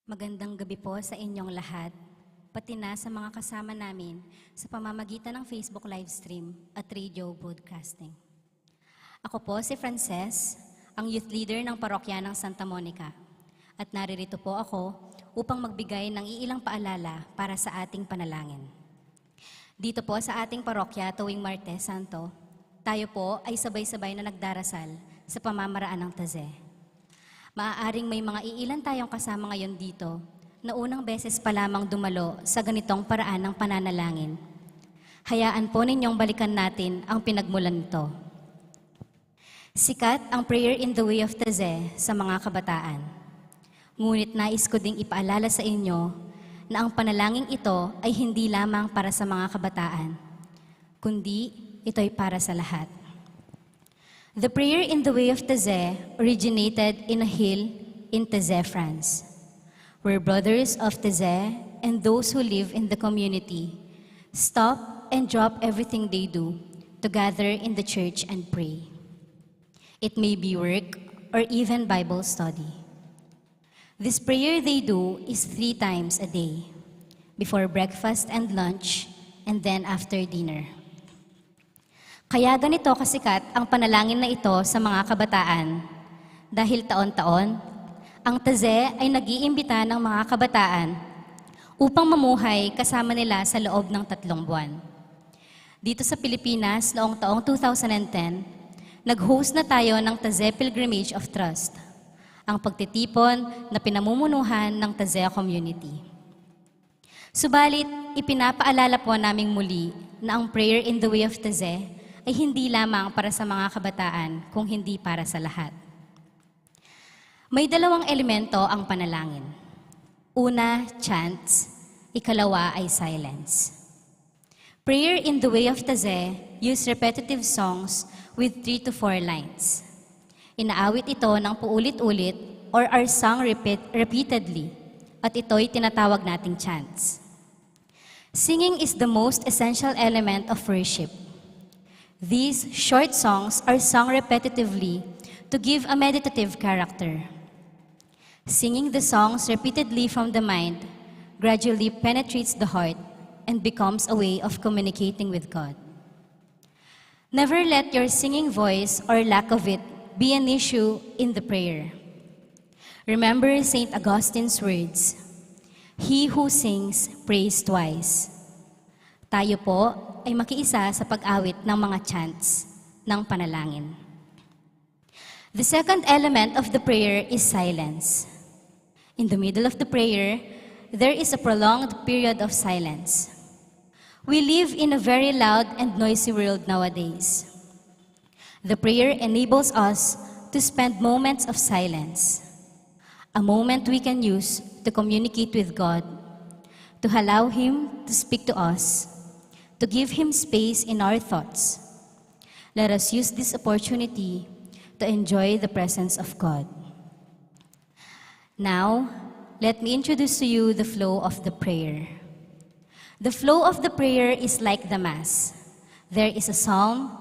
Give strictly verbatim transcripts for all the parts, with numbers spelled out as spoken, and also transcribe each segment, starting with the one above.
Magandang gabi po sa inyong lahat, pati na sa mga kasama namin sa pamamagitan ng Facebook live stream at radio broadcasting. Ako po si Frances, ang youth leader ng parokya ng Santa Monica, at naririto po ako upang magbigay ng iilang paalala para sa ating panalangin. Dito po sa ating parokya tuwing Martes Santo, tayo po ay sabay-sabay na nagdarasal sa pamamaraan ng Taze. Maaaring may mga iilan tayong kasama ngayon dito na unang beses pa lamang dumalo sa ganitong paraan ng pananalangin. Hayaan po ninyong balikan natin ang pinagmulan nito. Sikat ang Prayer in the Way of Taze sa mga kabataan. Ngunit nais ko ding ipaalala sa inyo na ang panalangin ito ay hindi lamang para sa mga kabataan, kundi ito'y para sa lahat. The Prayer in the Way of Taze originated in a hill in Taze, France, where brothers of Taze and those who live in the community stop and drop everything they do to gather in the church and pray. It may be work or even Bible study. This prayer they do is three times a day, before breakfast and lunch, and then after dinner. Kaya ganito kasikat ang panalangin na ito sa mga kabataan, dahil taon-taon, ang Taze ay nag-iimbita ng mga kabataan upang mamuhay kasama nila sa loob ng tatlong buwan. Dito sa Pilipinas, noong taong two thousand and ten, nag-host na tayo ng Taze Pilgrimage of Trust, ang pagtitipon na pinamumunuhan ng Taze Community. Subalit, ipinapaalala po naming muli na ang Prayer in the Way of Taze ay hindi lamang para sa mga kabataan, kung hindi para sa lahat. May dalawang elemento ang panalangin. Una, chants. Ikalawa ay silence. Prayer in the Way of Taze use repetitive songs with three to four lines. Inaawit ito ng paulit-ulit or are sung repeat, repeatedly, at ito'y tinatawag nating chants. Singing is the most essential element of worship. These short songs are sung repetitively to give a meditative character. Singing the songs repeatedly from the mind gradually penetrates the heart and becomes a way of communicating with God. Never let your singing voice or lack of it be an issue in the prayer. Remember Saint Augustine's words, "He who sings prays twice." Tayo po ay makiisa sa pag-awit ng mga chants ng panalangin. The second element of the prayer is silence. In the middle of the prayer, there is a prolonged period of silence. We live in a very loud and noisy world nowadays. The prayer enables us to spend moments of silence, a moment we can use to communicate with God, to allow Him to speak to us, to give Him space in our thoughts. Let us use this opportunity to enjoy the presence of God. Now, let me introduce to you the flow of the prayer. The flow of the prayer is like the Mass. There is a psalm,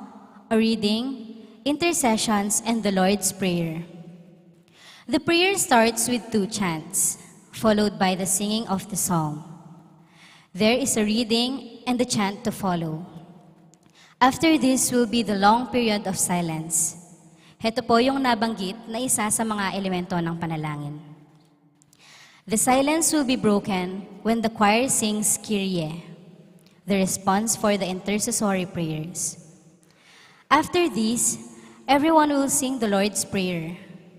a reading, intercessions, and the Lord's Prayer. The prayer starts with two chants, followed by the singing of the psalm. There is a reading and a chant to follow. After this will be the long period of silence. Heto po yung nabanggit na isa sa mga elemento ng panalangin. The silence will be broken when the choir sings Kyrie, the response for the intercessory prayers. After this, everyone will sing the Lord's Prayer,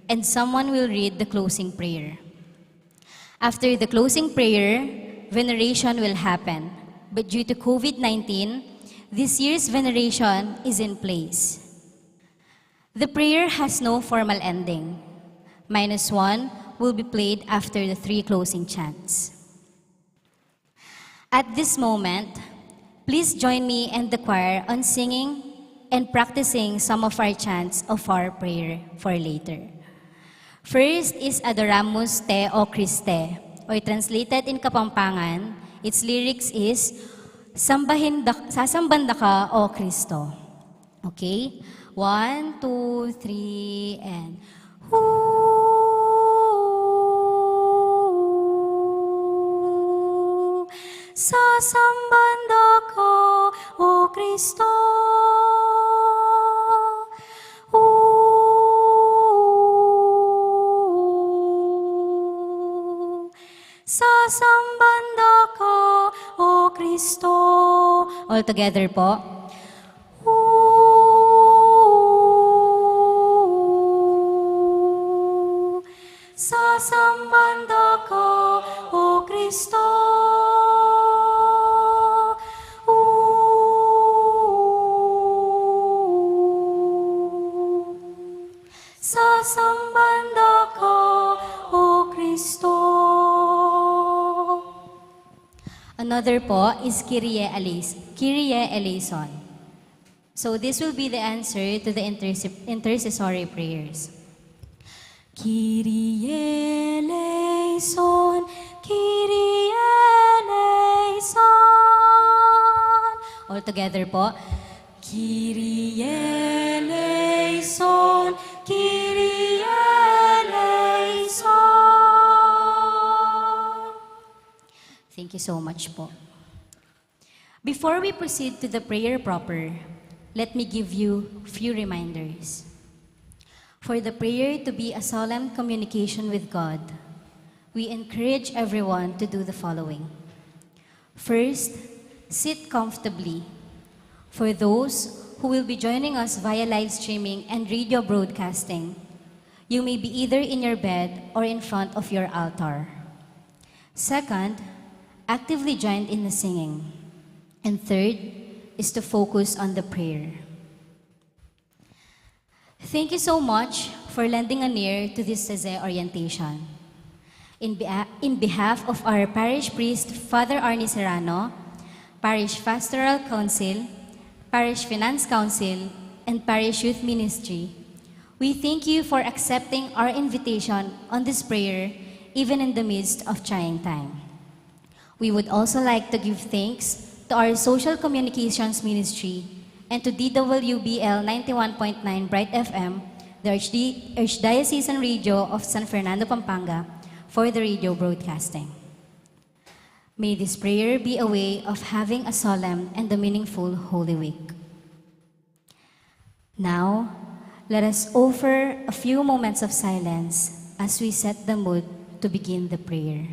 and someone will read the closing prayer. After the closing prayer, veneration will happen, but due to COVID nineteen, this year's veneration is in place. The prayer has no formal ending. Minus one will be played after the three closing chants. At this moment, please join me and the choir on singing and practicing some of our chants of our prayer for later. First is Adoramus Te, O Christe, or translated in Kapampangan, its lyrics is, "Sambahin da, sasamban da ka, O Kristo." Okay? One, two, three, and... Sasamban da ka, O Kristo. Sasamban da ka, O Kristo. All together po. Sasamban da ka, O Kristo. Sasamban da ka, O Kristo. Another po is Kyrie eleis-, Kyrie eleison. So this will be the answer to the intercep-, intercessory prayers. Kyrie eleison, Kyrie eleison. All together po. Kyrie eleison, Kyrie eleison. Thank you so much po. Before we proceed to the prayer proper, let me give you few reminders. For the prayer to be a solemn communication with God, we encourage everyone to do the following. First, sit comfortably. For those who will be joining us via live streaming and radio broadcasting, you may be either in your bed or in front of your altar. Second, actively join in the singing. And third is to focus on the prayer. Thank you so much for lending an ear to this Sese orientation. In bea-, in behalf of our parish priest, Father Arnie Serrano, Parish Pastoral Council, Parish Finance Council, and Parish Youth Ministry, we thank you for accepting our invitation on this prayer, even in the midst of trying time. We would also like to give thanks to our Social Communications Ministry and to D W B L ninety-one point nine Bright F M, the Archdi-, Archdiocesan Radio of San Fernando, Pampanga, for the radio broadcasting. May this prayer be a way of having a solemn and a meaningful Holy Week. Now, let us offer a few moments of silence as we set the mood to begin the prayer.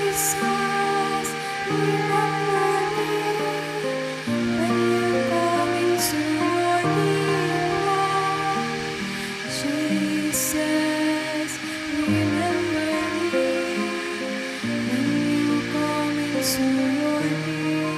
Jesus, remember me when you come into your kingdom. Jesus, remember me when you come into your kingdom.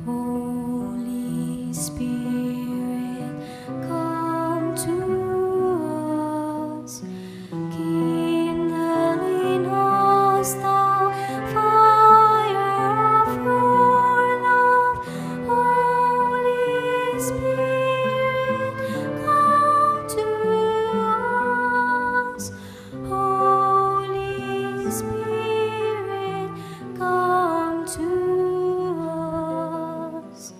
Holy Spirit, come to us. Kindle in us the fire of your love. Holy Spirit, come to us. Holy Spirit, come to us.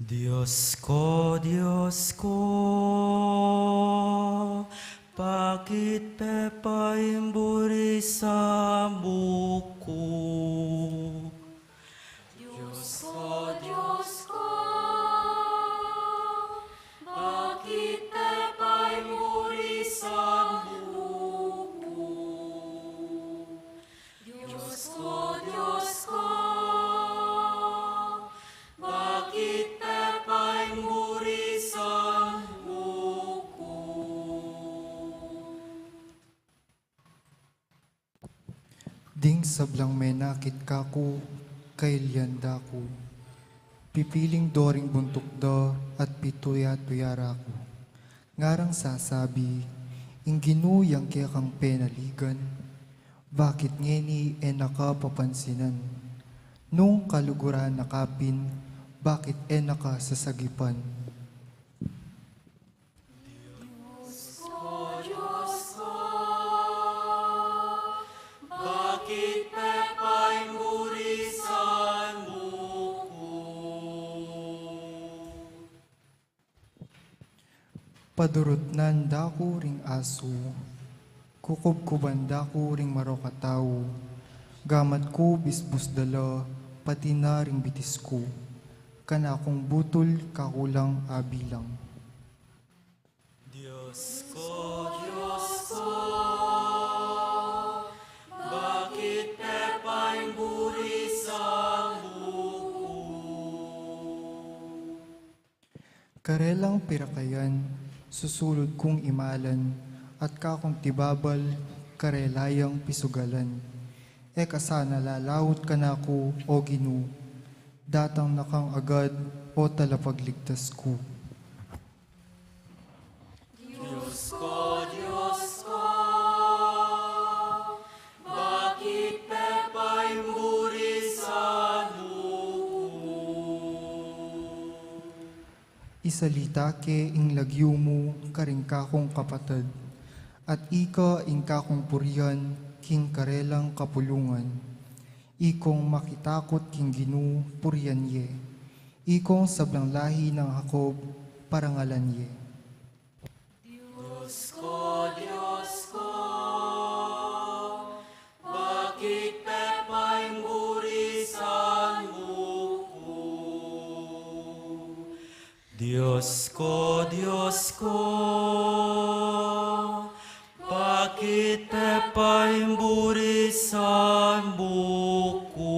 Dios ko, Dios ko, bakit pe paimburi sa buku? Dios ko, Dios ko, bakit pe paimburi sa buku? Dios ko, Dios ko, bakit pe paimburi sa buku? Ding sablang menakit kaku, kailian da ku. Pipiling doring buntuk da at pituya-tuya ra ku. Ngarang sasabi, ing Ginu yang kekang penaligan, bakit ngeni e na ka papansinan? Nung kaluguran na ka pin, bakit e na ka sasagipan? Dios ko, Dios ko, bakit pe paimburi sa buku? Padurutnan da ku ring asu, kukubkuban da ku ring marok a tau, gamat ku bisbus da la, pati na ring bitis ku, kanakung butul kaku lang abilang. Dios ko, Dios ko, bakit pe paimburi sa buku? Karelang pirakayan, susulud kung imalan, at kakung tibabal, karela yang pisugalan. E ka sana lalaut kanaku, O Ginu, datang na kang agad, O Talapagligtas ku. Dios ko, Dios ko, bakit pe paimburi sa buku? Isalita ke ing lagyu mu karing kakung kapatad, at ika ing kakung purian king karelang kapulungan. Ikong makitakut king Ginu, purian ye. Ikong sablang lahi nang Jacob, parangalan ye. Dios ko, Dios ko, bakit pe paimburi sa buku? Dios ko, Dios ko, bakit pe paimburi sa buku?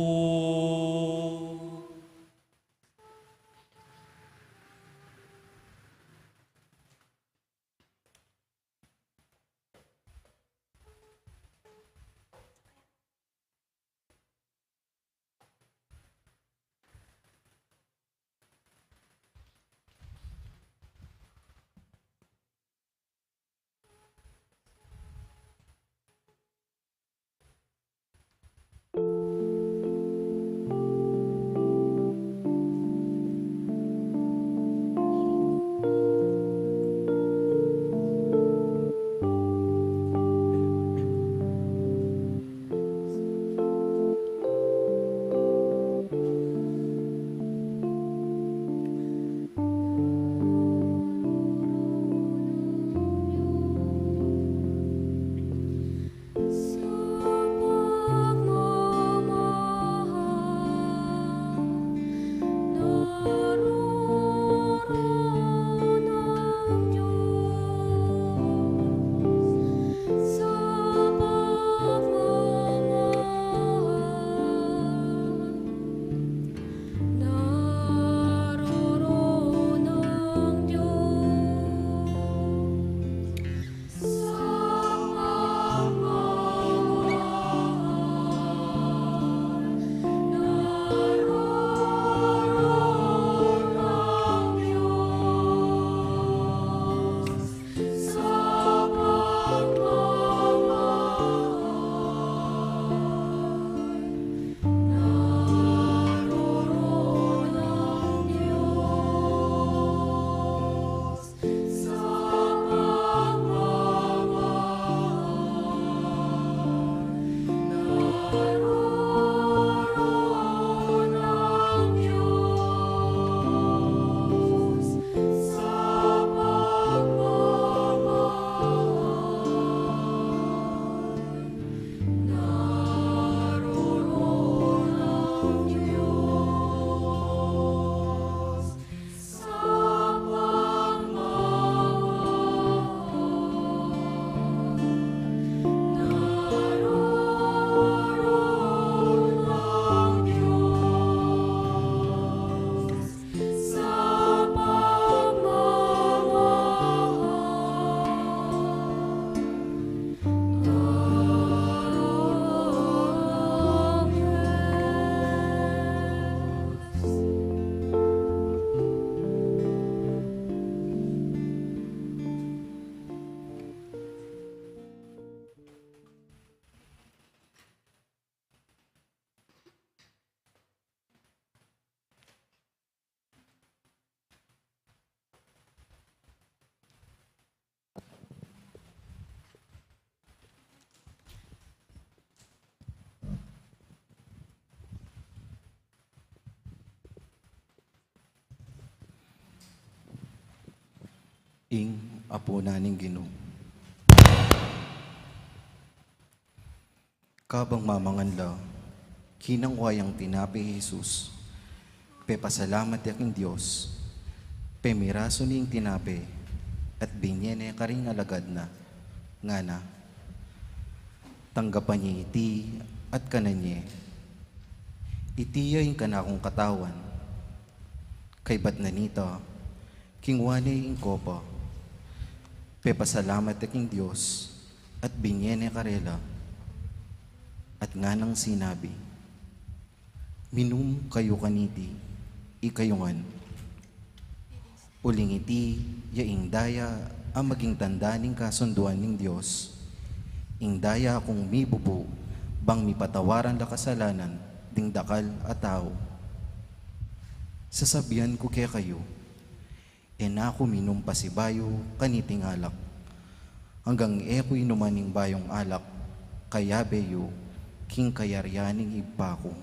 Ing Apunan ning Ginu. Kabang mamangan la, kinangwa yang tinape i Jesus, pepasalamat ya king Dios, pemirasu ne ing tinape, at binye ne karing alagad na, ngana, tanggapan ye iti at kanan ye. Iti ya ing kanakung katawan. Kaybat na nita, kingwa ne ing kopa, pepasalamat ya king Dios, at binye ne karela, at nganang sinabi, minum kayu kaniti, ikayu ngan. Uling iti ya ing daya a maging tanda ning kasunduan ning Dios, ing daya kung mibubu bang mipatawaran la kasalanan ding dakal a tau. Sasabian ku kekayu, e na ku minum pasibayu kaniting alak, anggang e ku inuman ing bayung alak kayabe yu king kayarian ning Ibpa ku.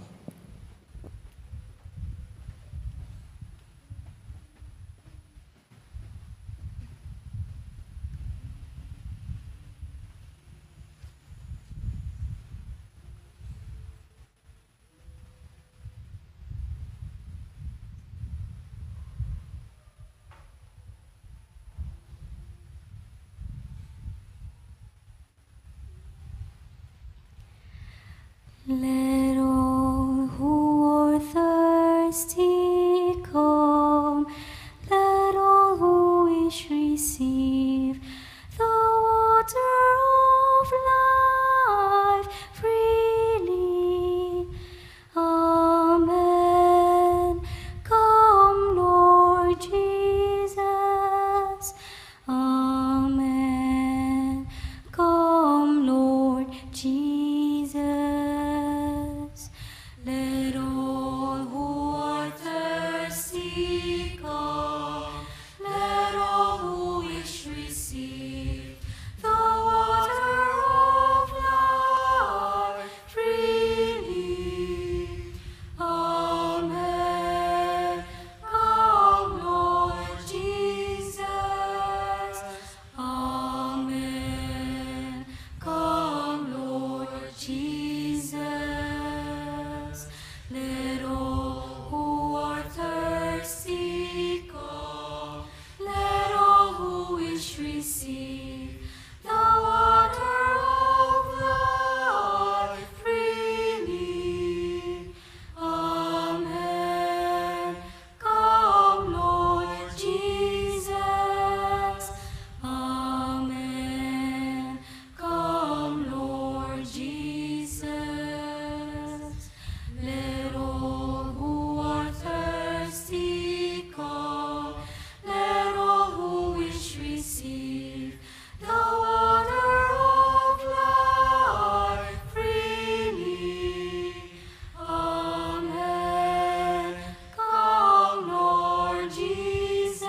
Let all who are thirsty come, let all who wish receive the water of life freely. Amen. Come, Lord Jesus. Amen. Come, Lord Jesus. Let all who are thirsty come. Let all who wish receive the water of life freely. Amen. Come, Lord Jesus. Amen. Come, Lord Jesus. Let all who are thirsty come. Let all who wish receive the water of life freely. Amen. Come, Lord Jesus. Amen. Come, Lord Jesus. Let all who are thirsty come. Let all who wish receive the water of life freely. Amen. Come, Lord Jesus.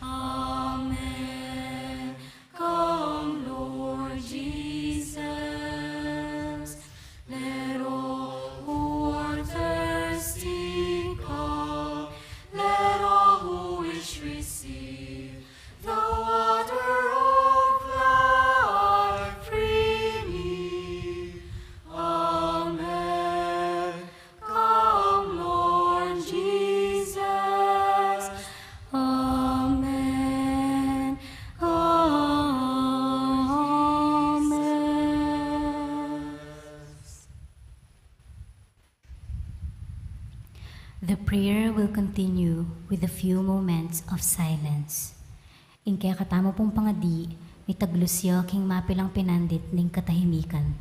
Amen. Come, Lord Jesus. Let all who are thirsty come. Let all who wish receive the water of life freely. Amen. Come, Lord Jesus. Amen. Amen. The prayer will continue with a few moments of silence. Ing kekatamu pung pangadi, mitaglus ya king mapilang pinandit ning katahimikan.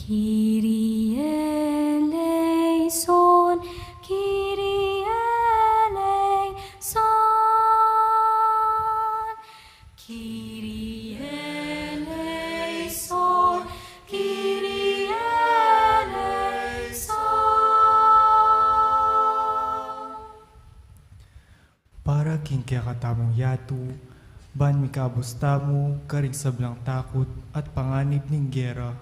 Kyrie eleison, Kyrie eleison, Kyrie eleison, Kyrie eleison. Para king kekatamung yatu, ban mikabus tamu karing sablang takut at panganib ning gera,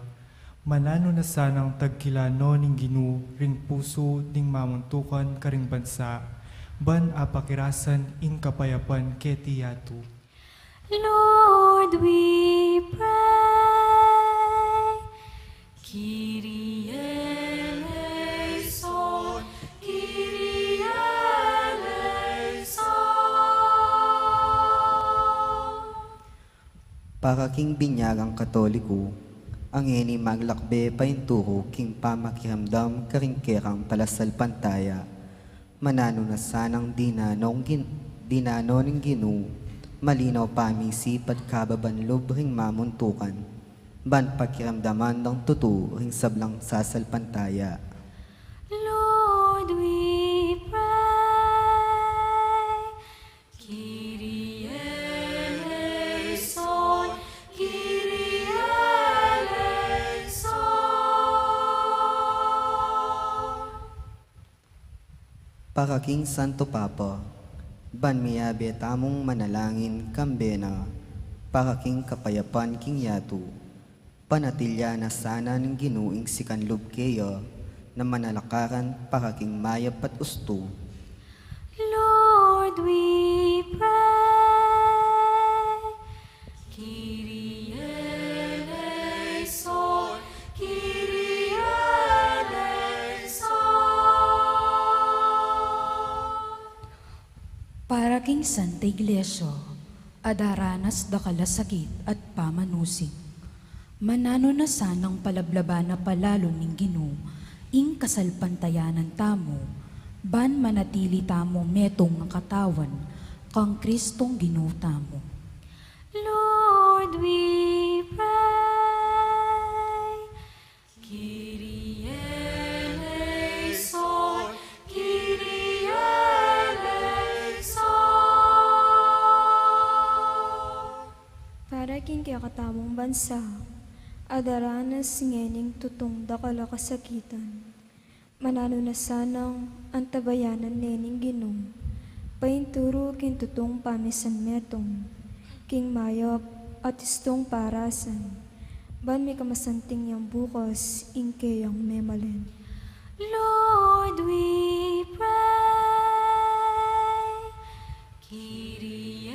mananu na sanang tagkilan no ning Ginu ring pusu ning mamuntukan karing bansa, ban apakirasan ing kapayapan keti yatu. Lord, we pray. Kyrie eleison, Kyrie eleison. Para king binyagang Katoliko, a ngeni maglakbe painturu king pamakiramdam karing kekang palasalpantaya, mananu na sanang dinanong gin-, dinano ning Ginu, malinaw pamisip at kababan lub ring mamuntukan, ban pakiramdaman dang tutu ring sablang sasalpantaya. Lord, we pray. Kyrie eleison, Kyrie eleison. Para king Santo Papa, ban miyabe tamung manalangin kambe na para king kapayapan king yatu, panatilyan na sana ning Ginu ing sikan lub keya na manalakaran para king mayap at ustu. Lord, we pray. Kyrie eleison, Kyrie eleison. Para king Santa Iglesia, a daranas dakal a sakit at pamanusing, mananu na sanang palablaban na palalu ning Ginu ing kasalpantayanan tamu, ban manatili tamu metung a katawan kang Kristong Ginu tamu. Lord, we pray. Kyrie eleison, Kyrie eleison. Para king kekatamung bansa, a daranas ngening tutung dakal a kasakitan, mananu na sanang antabayanan ne ning Ginu, painturu king tutung pamisanmetung, king mayap at ustung parasan, ban mikamasanting yang bukas ing keyang memalen. Lord, we pray. Kyrie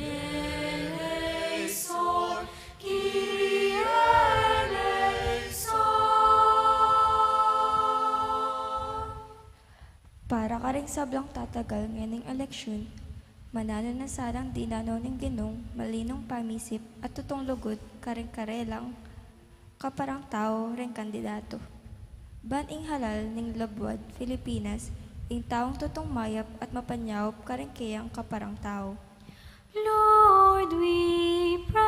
eleison, Kyrie eleison. Para karing sablang tatagal ngening eleksyun, mananu na sanang dinano ning Ginung malinung pamisip at tutung lugud karing karelang kaparang tau ring kandidatu. Ban ing halal ning labuad Filipinas, ing taung tutung mayap at mapanyaup karing keyang kaparang tau. Lord, we pray.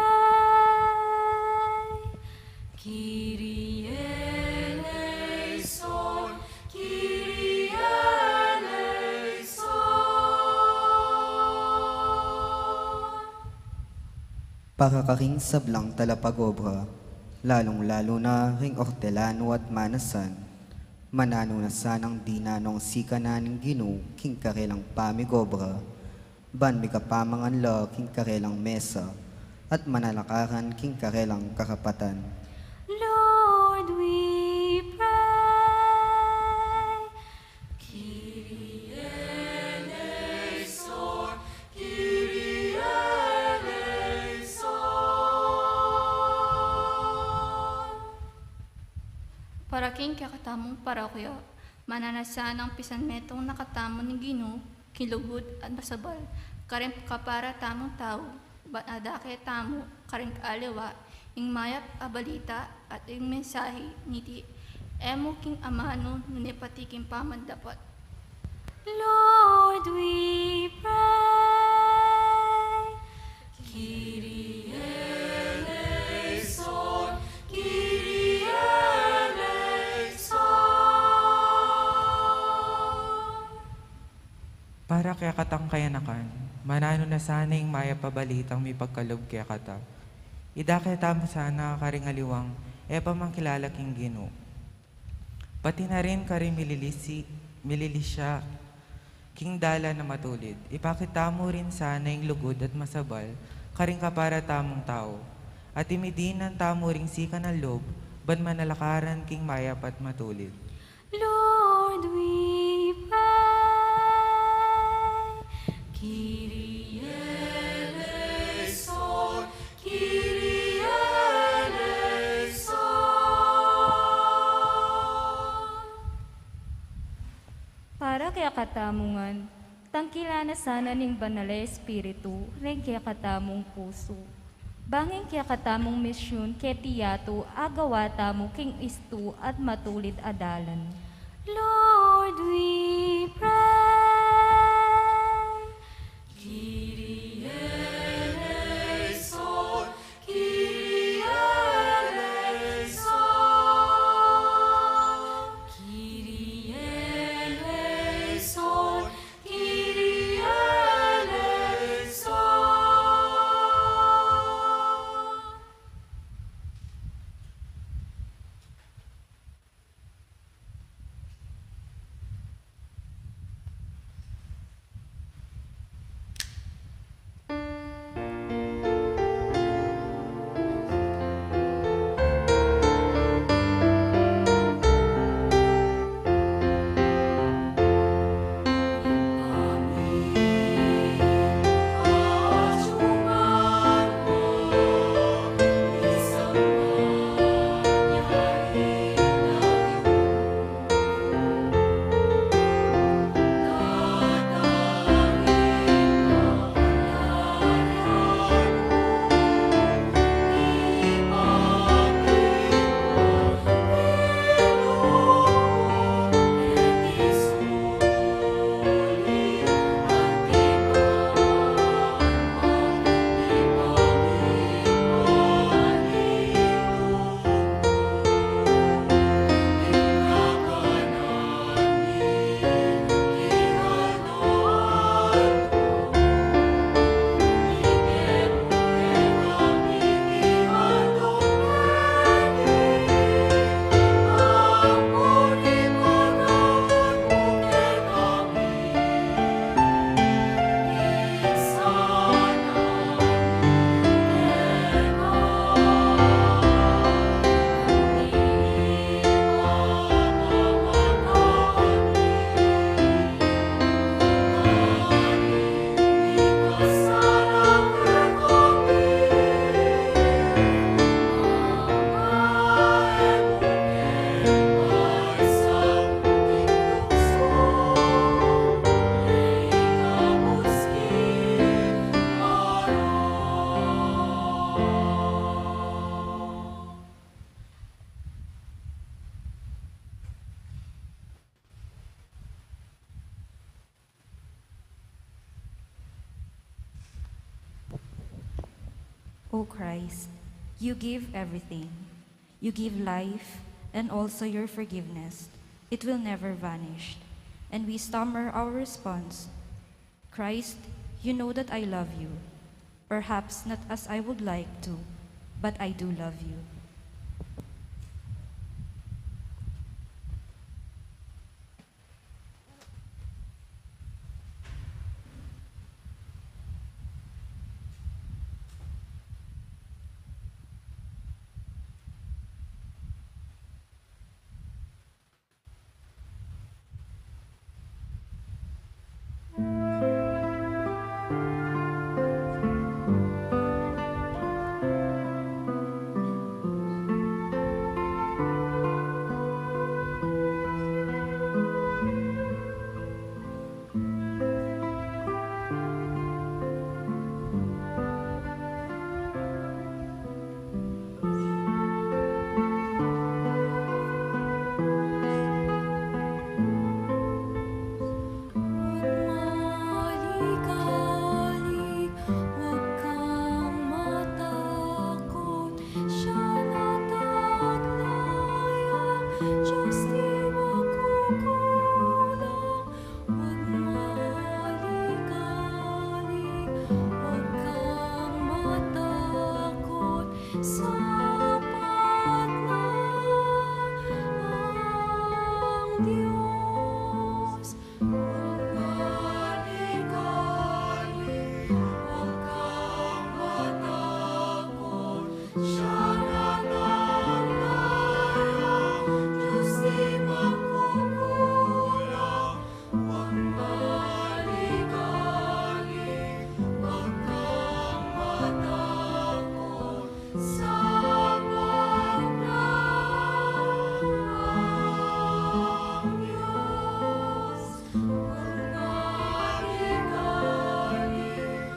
Kyrie eleison, Kyrie eleison. Para karing sablang talapagobra, lalung-lalu na ring ortelanu at manasan, mananu na sanang dinanong sikanan ning Ginu king karelang pamigobra, ban mikapamangan la king karelang mesa, at manalakaran king karelang karapatan. Lord, we pray. Kyrie eleison, Kyrie eleison. Para king kekatamung parokya, mananu na sanang pisanmetung na katamu ning Ginu king lugud at masabal karing kapara tamung tau, ban adake tamu karing aliwa ing mayap a balita at ing mensahe niti, e mu king amanu nune pati king pamandapat. Lord, we pray. Kyrie eleison, Kyrie kayanakan, mananu na sana ing mayap a balitang mipagkalub kekata. Idake tamu sana karing aliwang e pa man kilala king Ginu. Pati na rin karing mililisi, mililisya king dalan a matulid. Ipakit tamu rin sana ing lugud at masabal karing kapara tamung tau. At imidinan tamu ring sikan a lub ban manalakaran king mayap at matulid. Lord, we pray. Kyrie eleison, Kyrie eleison. Para kekatamu ngan, tangkilan na sana ning Banal a Espiritu ring kekatamung pusu. Bang ing kekatamung misyun keti yatu agawa tamu king istu at matulid a dalan. Lord, we pray. Kyrie eleison, Kyrie eleison, Kyrie eleison, Kyrie eleison. O Christ, you give everything. You give life and also your forgiveness. It will never vanish. And we stammer our response. Christ, you know that I love you. Perhaps not as I would like to, but I do love you. Sapat na ang Diyos, magmaligaya, huwag kang matakot. Siya na ang Diyos di magkukulang. Huwag maligaya, huwag kang matakot. Sapat na ang Diyos. Huwag maligaya,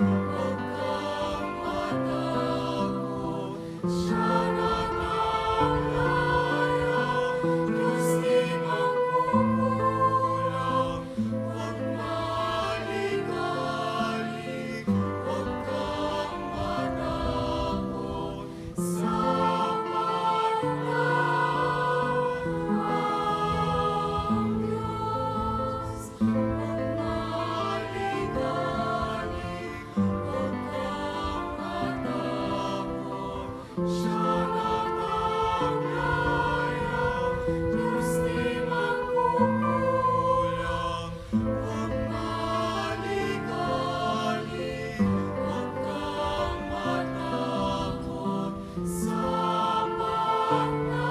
huwag kang matakot. Siya na ang Diyos di magkukulang. Huwag maligaya, huwag kang matakot. Sapat na ang Diyos. Huwag maligaya, huwag kang matakot. Siya na ang Diyos di magkukulang. Huwag maligaya, huwag kang matakot. Sapat na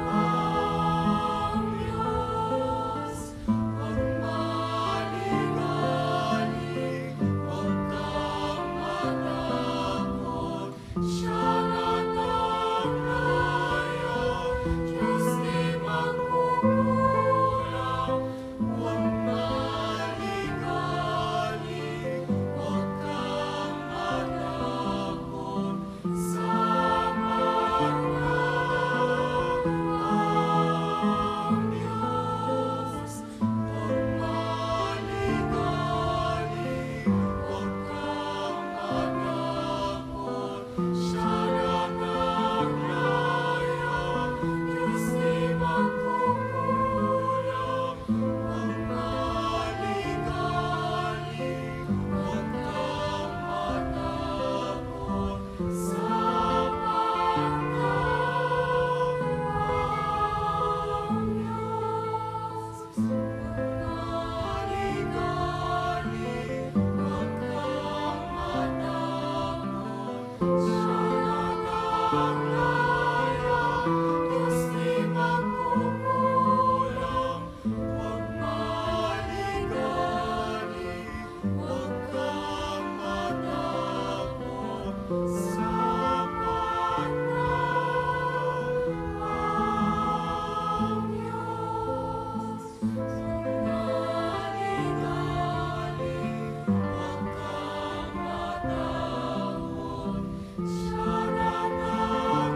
ang Diyos. Huwag maligaya, huwag kang matakot. Siya na ang Diyos di magkukulang. Huwag maligaya, huwag kang matakot. Sapat na ang Diyos. Huwag maligaya, huwag kang matakot. Siya na ang Diyos di magkukulang. Huwag maligaya, huwag kang matakot. Sapat na ang Diyos. Huwag maligaya, huwag kang matakot. Siya na ang Diyos di magkukulang. Huwag maligaya, huwag kang matakot. Sapat na ang Diyos. Huwag maligaya, huwag kang matakot. Siya na ang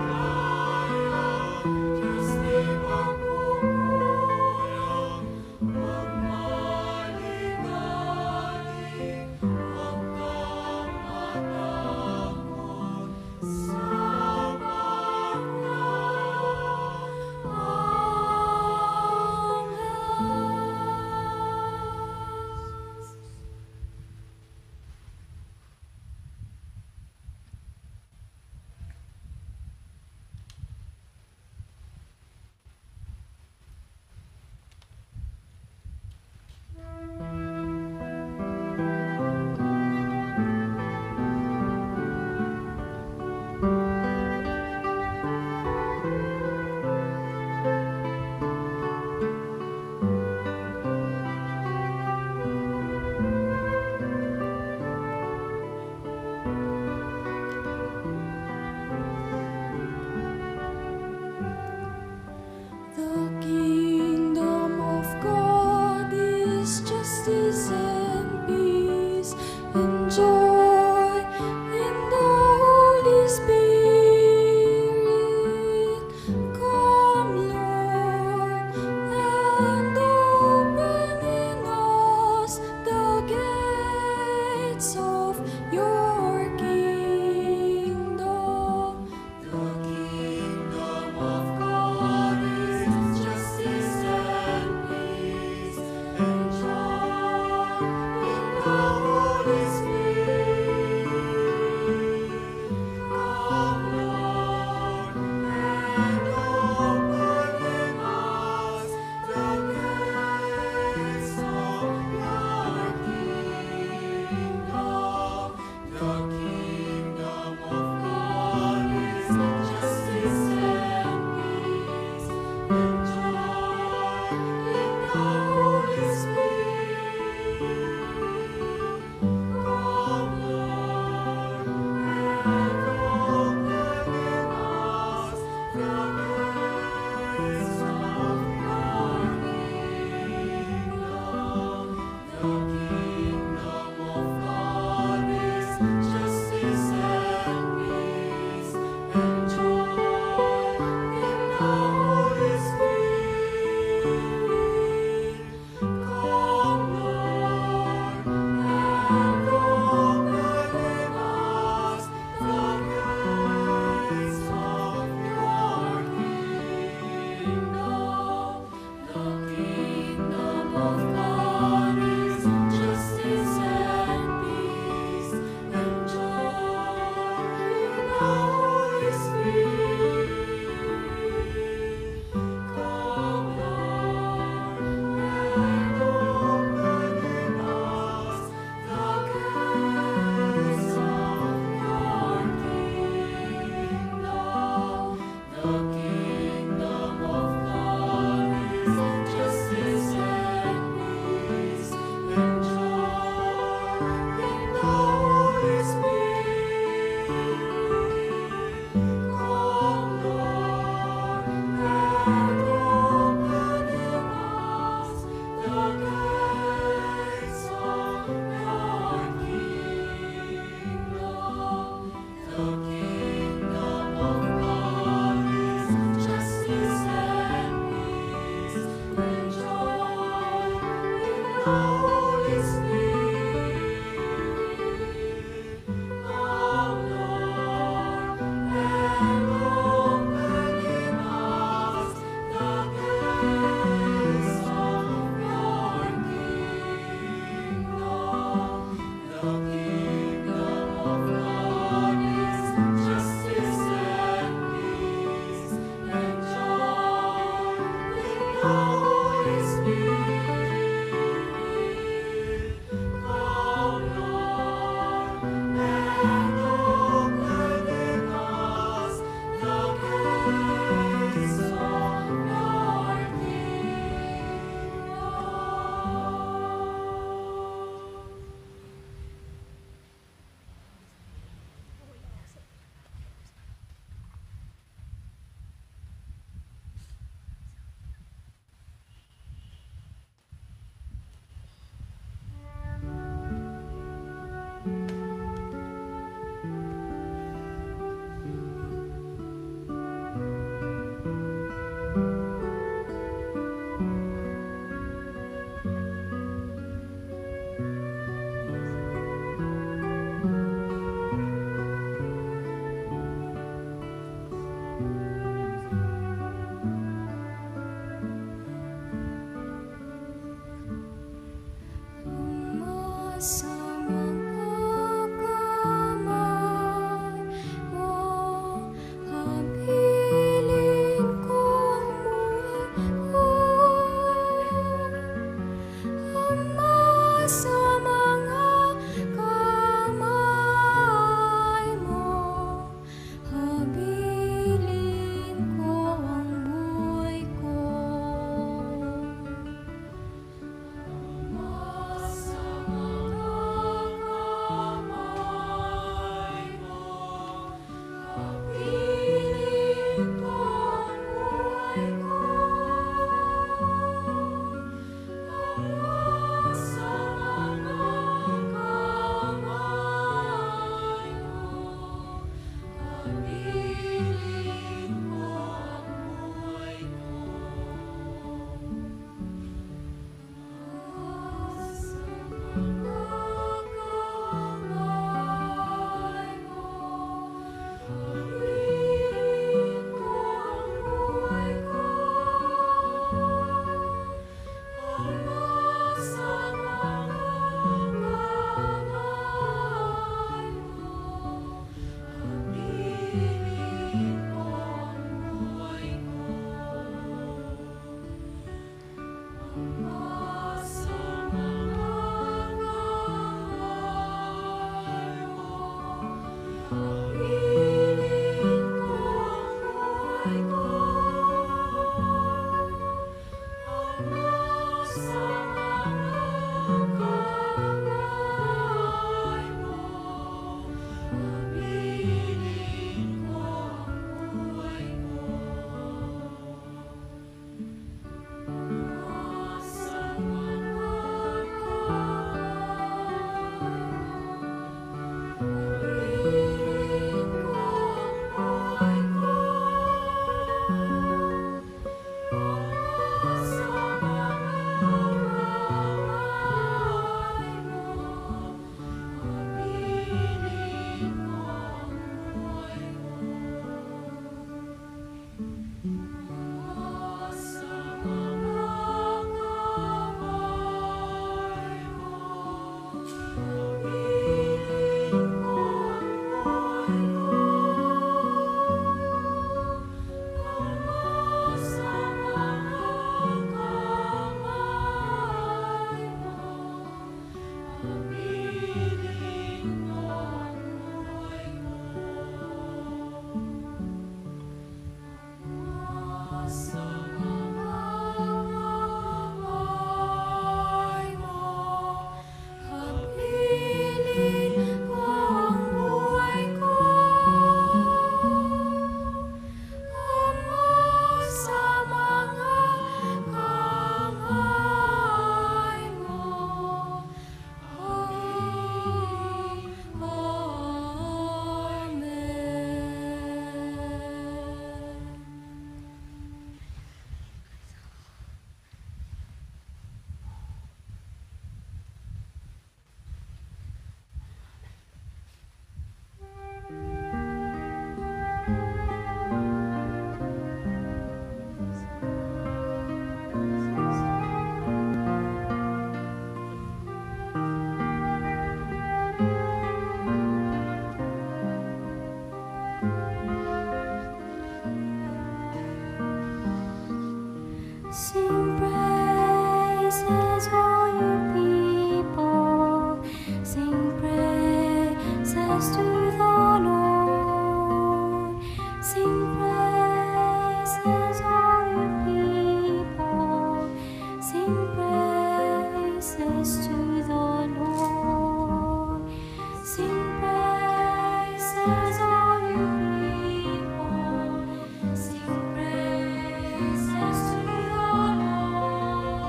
Sing praises, all you people. Sing praises to the Lord. Sing praises, all you people. Sing praises to the Lord. Sing praises, all you people. Sing praises to the Lord.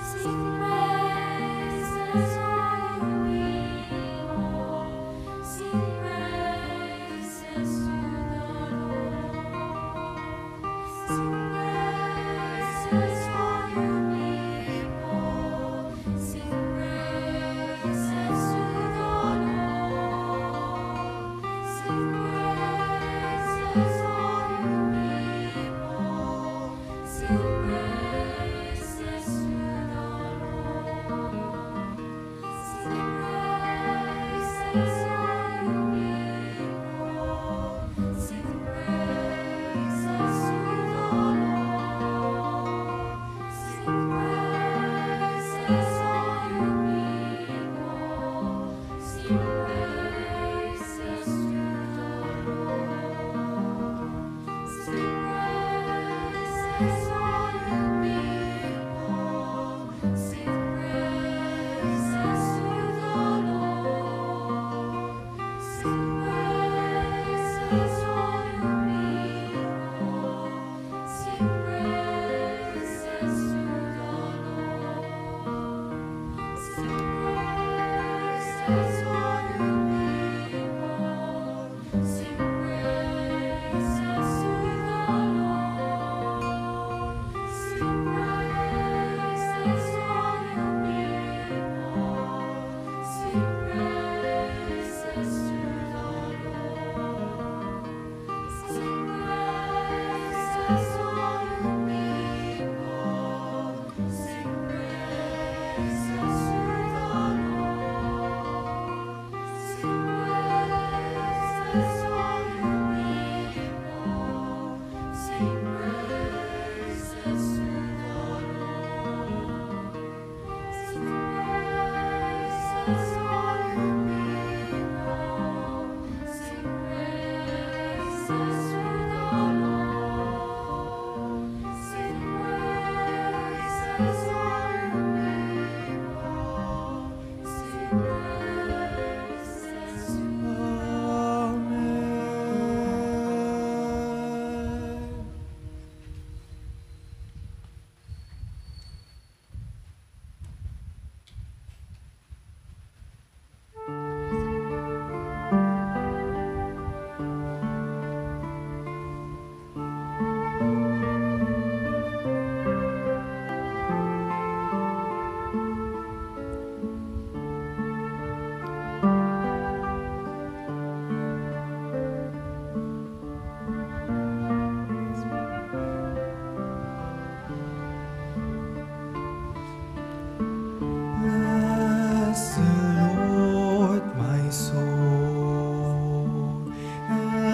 Sing praises, all you people. Sing praises to the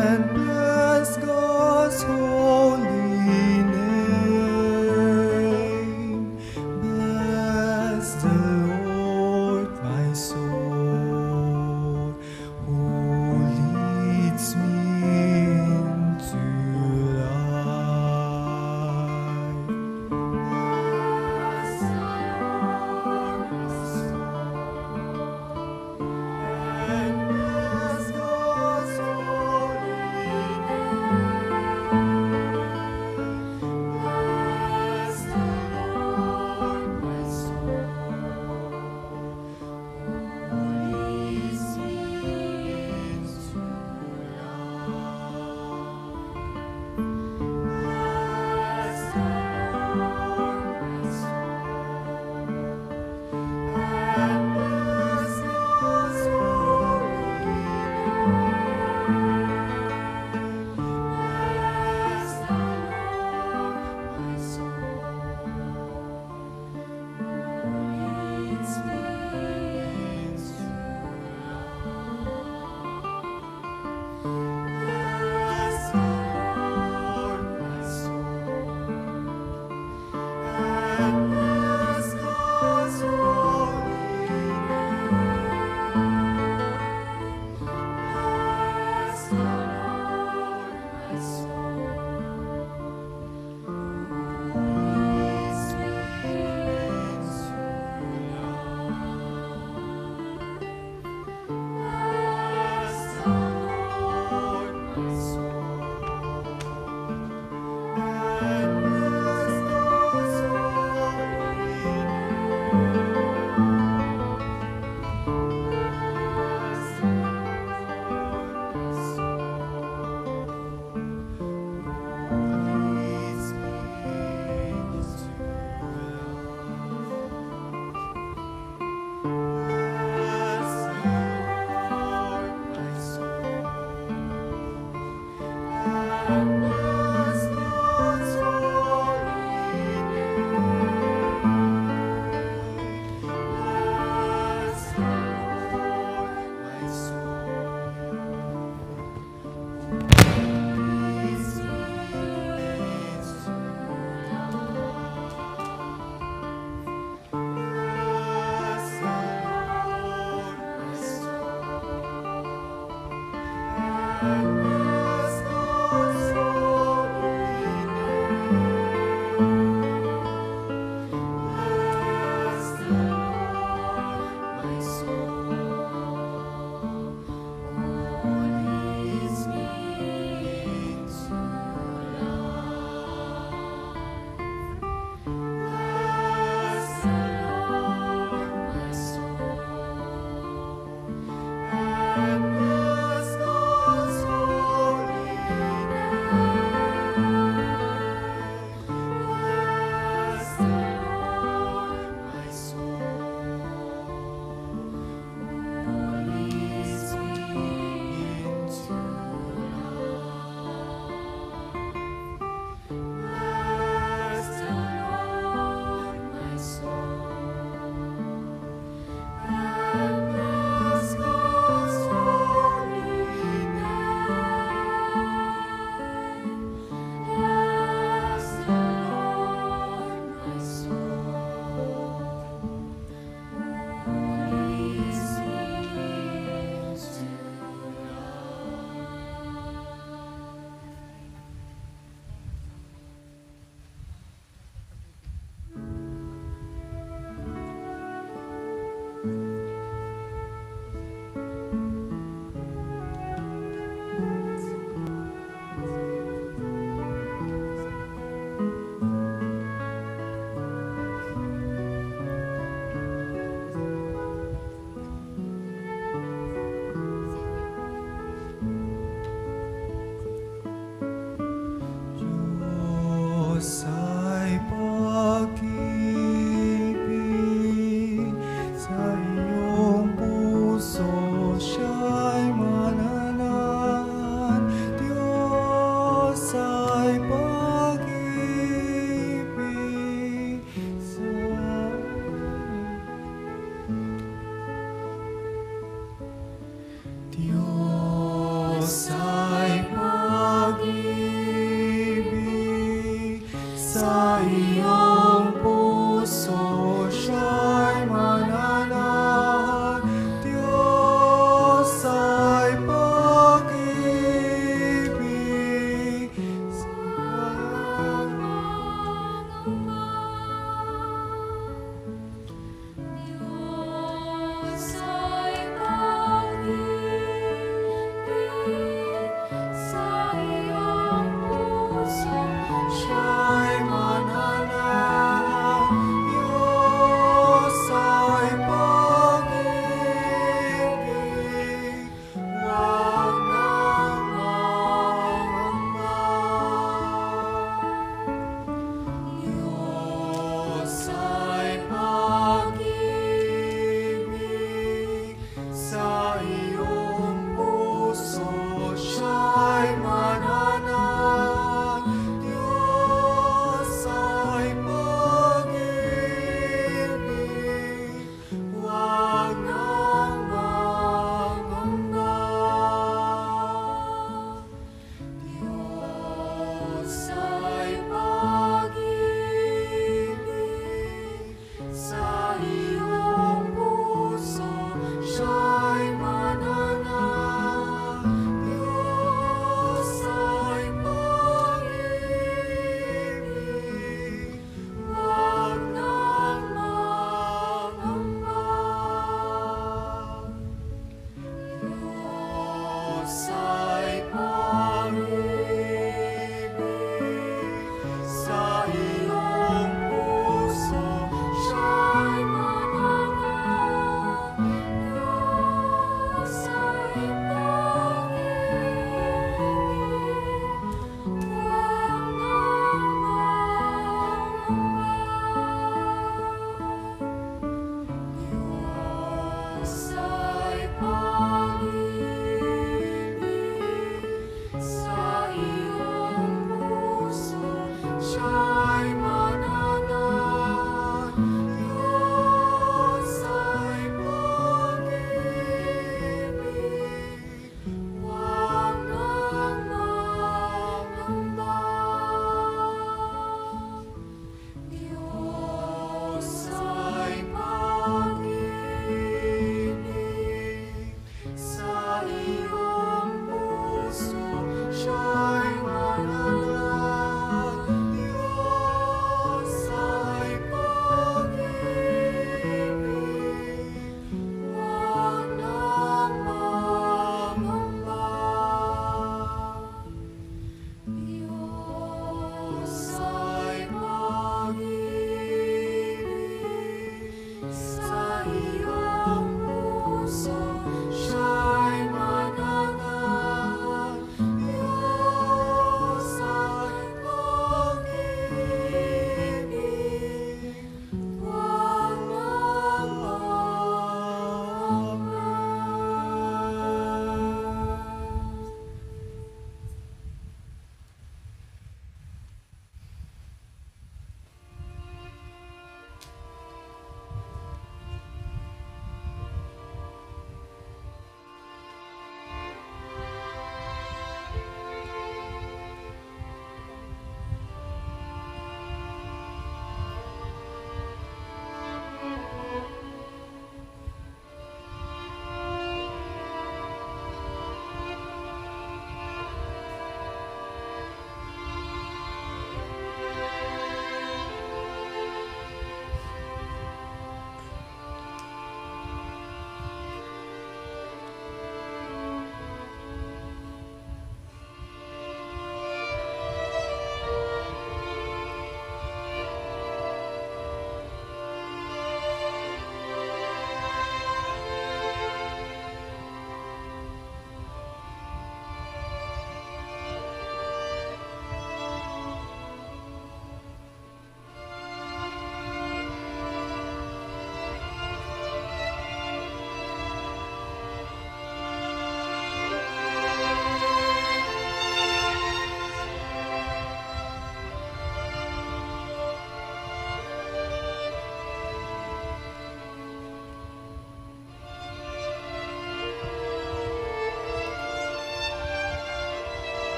And bless God's holy name. Bless the Lord, my soul, who leads me into life. Bless the Lord, my soul, and bless God's holy name. Bless the Lord, my soul, who leads me into life. Bless the Lord, my soul, and bless God's holy name. Bless the Lord, my soul, who leads me into life. Bless the Lord, my soul, and bless God's holy name. Bless the Lord, my soul, who leads me into life. Bless the Lord, my soul, and bless God's holy name. Bless the Lord, my soul, who leads me into life. Bless the Lord, my soul, and